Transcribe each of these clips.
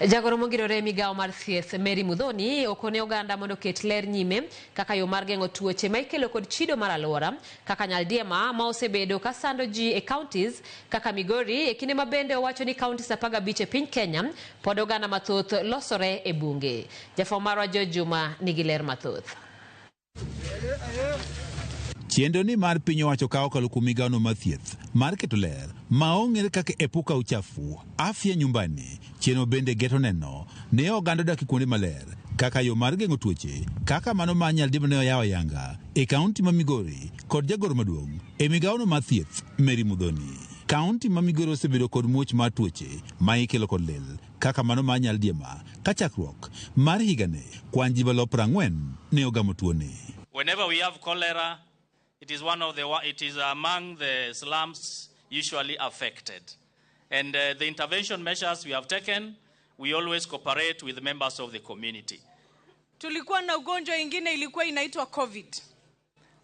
Jagoro mongirore e migawo mar thieth Mary Muthoni okone oganda mondo oket ler nyime kaka yo mar geng'o tuoche ma ikelo kod chido mar alwora kaka nyaldiema ma osebedo ka sando ji e counties kaka Migori e kinde ma bende owacho ni counties 15 e piny Kenya pod oganda mathoth losore e bunge. Jafwambo marwa George Juma nigi ler mathoth. Chenro ni mar piny owacho ka okalo kuom migawono mar thieth mar keto ler ma ong'ere kaka Epuka Uchafu, Afya Nyumbani, chenro bende geto neno ne oganda odak e kuonde maler kaka yo mar geng'o tuoche kaka mano mar nyaldiema ne oyawo ayanga e kaunti ma Migori kod jagoro maduong' e migawono mar thieth Mary Muthoni. Kaunti ma Migori osebedo kod muoch mar tuoche ma ikelo kod lil kaka mano mar nyaldiema ka chakruok mar higani kwan ji malo 40 ne ogamo tuoni. Whenever we have cholera, it is one of the it is among the slums usually affected. And the intervention measures we have taken, we always cooperate with members of the community. Tulikuwa na ugonjwa ingine ilikuwa inaitwa COVID.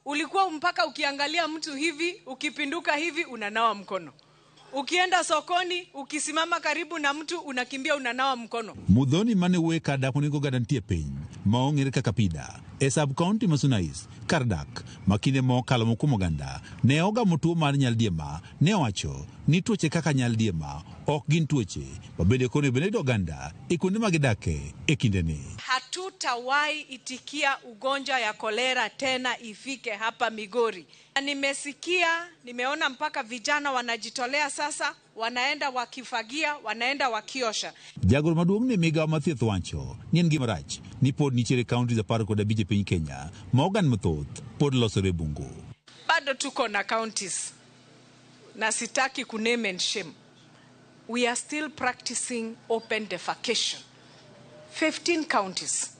Ulikuwa mpaka ukiangalia mtu hivi, ukipinduka hivi unanawa mkono. Ukienda sokoni, ukisimama karibu na mtu unakimbia unanawa mkono. Muthoni mane wuoyo kar dak monego oganda nitie piny ma ong'ere kaka Pida e sub county ma Suna East kar dak ma kinde mokalo mokuom oganda ne ogamo tuo mar nyaldiema ne owacho ni tuoche kaka nyaldiema ok gin tuoche ma bende koro onego bed ni yudo oganda e kuonde ma gidake e kindeni. Hatutawahi itikia ugonjwa ya kolera tena ifike hapa Migori. Nimesikia, nimeona mpaka vijana wanajitolea sasa, wanaenda wakifagia, wanaenda wakiosha. Jagoro maduong' ne migawo mar thieth wacho ni en gima rach ni pod nitiere counties 15 e piny Kenya ma oganda mathoth pod losore e bungu. Bado tuko na counties na sitaki kuname and shame. We are still practicing open defecation. 15 counties.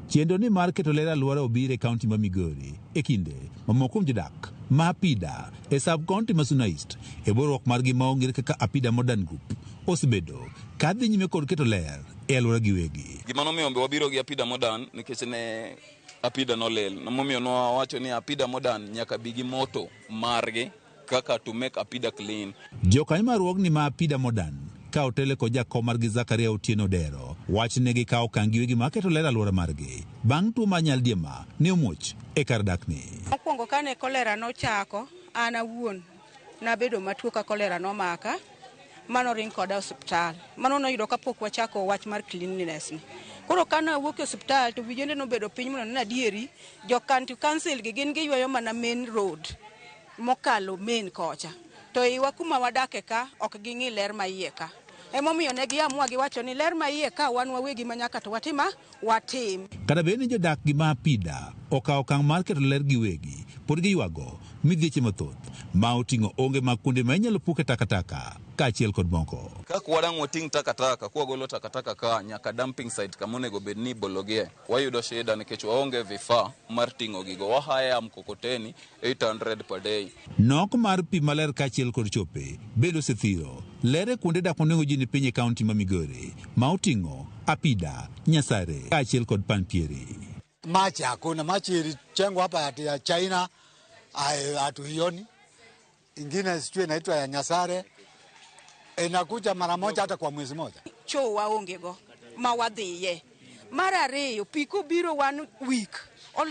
Chenro ni mar keto ler alwora obiro e kaunti ma Migori e kinde ma moko kuom jodak ma Apida e sub county ma Suna East e bwo margi ma ong'ere kaka Apida Modern Group osebedo ka dhi nyime kod keto ler e alwora giwegi. Gima nomiyo be wabiro gi Apida Modern nikech ne Apida nolil. Momiyo nwawacho ni Apida Modern nyaka bi gi moto margi kaka to make Apida clean. Jokanyo mar riwruogni ma Apida Modern ka otele kod jakom margi Zakaria Otieno Dero wach ne gikawo okang' giwegi mar keto ler alwora margi bang' tuo mar nyaldiema ne omuoch e kar dakni. Mokwongo kane kolera nochako, an awuon nabedo matuo ka kolera nomaka, manoring koda e osiptal. Mano noyudo kapok wachako wach mar cleanliness ni. Koro kane awuok e osiptal to vijende nobedo piny mondo ne adieri, jo county council gi gin giywayo mana main road mokalo main kocha. To iwa kuma wadake ka ok ging'i ler ma iye ka. Emomiyo ne giamua giwacho ni ler ma iye ka wan wawegi ma nyaka to watima watim. Kata bed ni jodak gi ma Apida okawo okang' mar keto ler giwegi, pod giywago midhieche mathoth ma oting'o onge mag kuonde ma inyalo puke takataka kaachiel kod moko. Kaka wadang' wating' takataka, kwagolo takataka ka nyaka dumping site kama onego bed ni ibologie, wayudo shida nikech waonge vifaa mar ting'o gigo. Wahaya mkokoteni 800 per day. Nok mar pi maler kaachiel kod chope bende osethiro ler e kuonde dak monego ji ni piny e kaunti ma Migori ma oting'o Apida, Nyasare kaachiel kod Panpieri. Maji hakuna, maji ilijengwa hapa ya China hatuioni. Ingine sijui inaitwa ya Nyasare inakuja mara moja hata kwa mwezi moja. Choo waonge go ma wadhiye. Mar ariyo, pi kobiro one week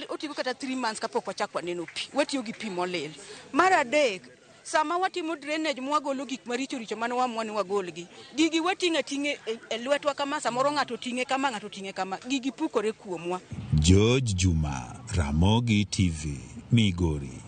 otieko kata 3 months kapok wachak waneno pi. Watiyo gi pi molil. Mar adek, sama watimo drainage mwagolo gik maricho richo mane waamua ni wagolgi. Gigi wating'o ating'a e lwetwa kama, samoro ng'ato oting'e kama, ng'ato oting'e kama. Gigi pukore kuomwa. George Juma, Ramogi TV, Migori.